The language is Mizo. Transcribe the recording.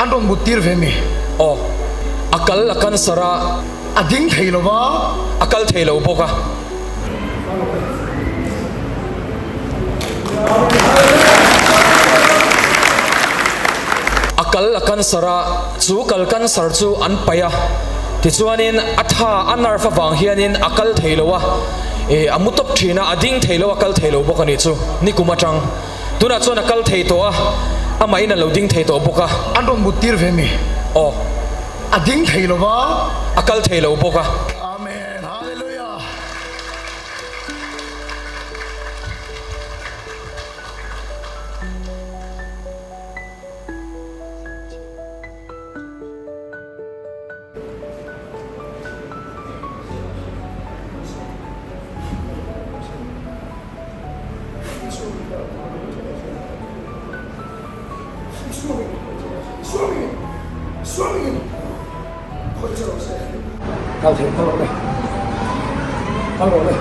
An rawn mut tir ve mi? Aw. A kal a cancer a. A ding thei lo va. A kal thei lo bawk a. A kal a cancer a, chu kal cancer chu an paih a. Tichuanin a tha a nerve avang hianin a kal thei lo a, ih a mu tawp thin a, a ding thei lo a kal thei lo bawk a nih chu nikum atang. Tunah chuan a kal thei tawh a, amahin a lo ding thei tawh bawk a. An rawn mut tir ve mi? Aw. A ding thei lo va. A kal thei lo bawk a. Amen. Hallelujah. Kal thei kal rawh le kal rawh le.